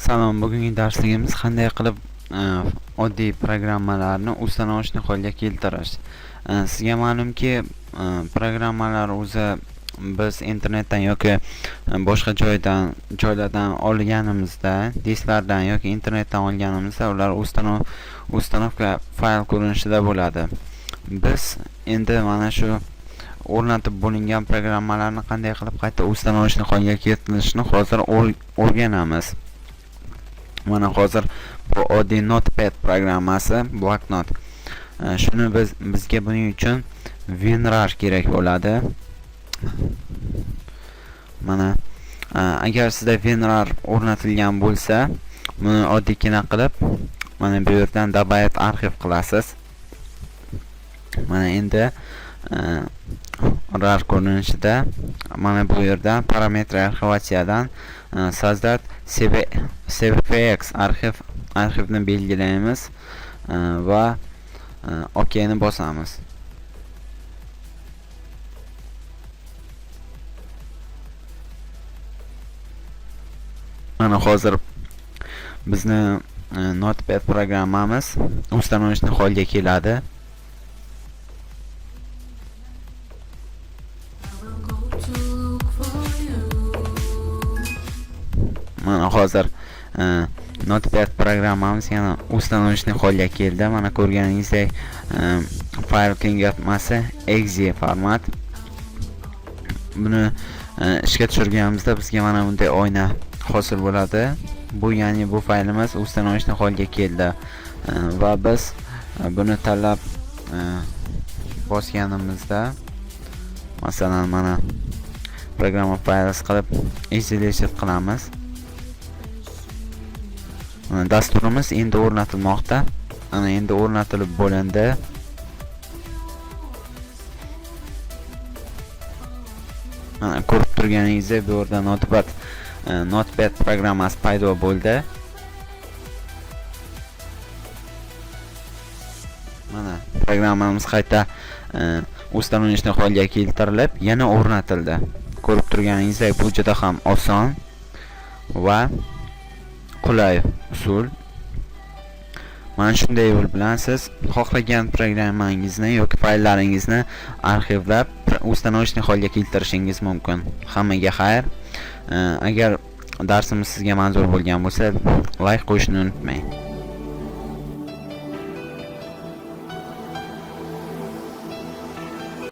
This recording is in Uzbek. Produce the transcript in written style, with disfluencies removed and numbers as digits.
Salom, bugungi darsligimiz qanday qilib oddiy programmalarni установочный holga keltirish. Sizga ma'lumki, programmalar o'zi biz internetdan yoki boshqa joylardan olganimizda, disklardan yoki internetdan olganimizda ular установка fayl ko'rinishida bo'ladi. Biz endi mana shu o'rnatib bo'lingan programmalarni qanday qilib qayta установочный holga keltirishni hozir o'rganamiz. Mana hozir bu oddiy Notepad programmasi, bloknot. Shuni bizga buning uchun WinRAR kerak bo'ladi. Mana agar sizda WinRAR o'rnatilgan bo'lsa, buni oddiygina qilib mana bu yerdan добавить arxiv qilasiz. Mana endi RAR ko'rinishida mana bu yerdan параметры arxivatsiyadan создать CVFX arxivni belgilaymiz va OK ni bosamiz. Mana hozir bizni Notepad programmamiz установочный holga keladi. I will go to look for you. Mana hozir Notepad programmamiz yana установочный holga keldi. Mana ko'rganingizdek, fayl kengatmasi exe format. Buni ishga tushirganimizda bizga mana bunday oyna hosil bo'ladi. Bu ya'ni bu faylimiz установочный holga keldi. Va biz buni tanlab bosganimizda, masalan, mana programma files qilib installation qilamiz. Mana dasturimiz endi o'rnatilmoqda. Ana endi o'rnatilib bo'lindi. Mana ko'rib turganingizdek, bu yerda Notepad programmasi paydo bo'ldi. Mana programmamiz qayta установочный holga keltirilib, yana o'rnatildi. Ko'rib turganingizdek, bu juda ham oson va qulay usul. Mana shunday yo'l bilan siz xohlagan programmangizni yoki fayllaringizni arxivlab установочный holga keltirishingiz mumkin. Hammaga xayr. Agar darsimiz sizga manzur bo'lgan bo'lsa, like qo'yishni unutmang.